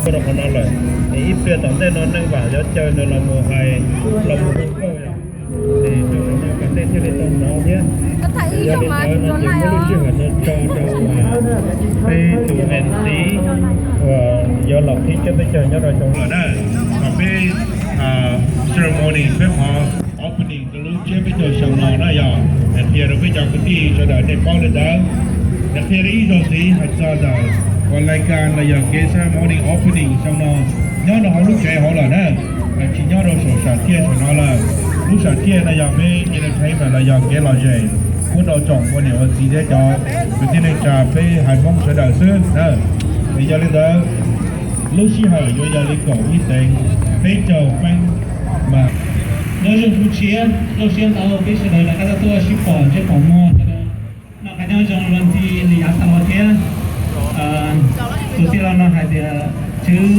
Rau qhov no lawm, es ib pliag tom ntej no neej vam yuav caw nws los mus hais, los mus hu nkauj yom, es rau qhov no kom nej thiaj li tau hnov thiab. Yog li ntawd no ces muab lub sij hawm no tso rau peb tus M C uas yuav los qhib tsiab peb caug nyob rau xyoo no na, kom peb ceremony peb qhov opening rau lub tsiab peb caug xyoo no na yog, qhia rau peb cov kwv tij sawv daws nej paub li ntawd. Qhia rau ib zaug ntxiv hais txog ntawm uas lais kas los yog kev ceremony opening xyoo no nyob rau hauv lub tsev hauv lawm na, tsis nyob rau saum sam thiaj saum no lawm. Lub sam thiaj no yog peb entertainment los yog kev lom zem pub rau tsoom poj niam ua txiv thiab cov kwv tij neej tsa peb haiv Hmoob sawv daws xwb na. Es yog li ntawd, lub sij hawm yuav yog li kaum ib teev peb caug peeb mas. Nyob zoo xyoo tshiab, zoo siab ntau peb sawv daws rov qab tau tuaj sib pom ntsej pom muag sawv daws. Noj qab nyob zoo los ntxi li yav tag los thiab. Tus tij laug no hais tias Tswv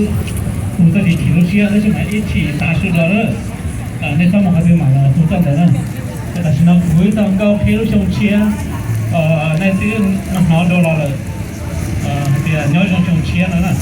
hu txoj kev chim lub siab tab sis mas ib chim tav su rau lawm. Nej txhob mus qhov twg mam los hu txoj ntawd na. Ces tam sim no kuv wb tau nkauj qhib lub xyoo tshiab, nej twb hnov dua los lawm hais tias nyob zoo xyoo tshiab no na.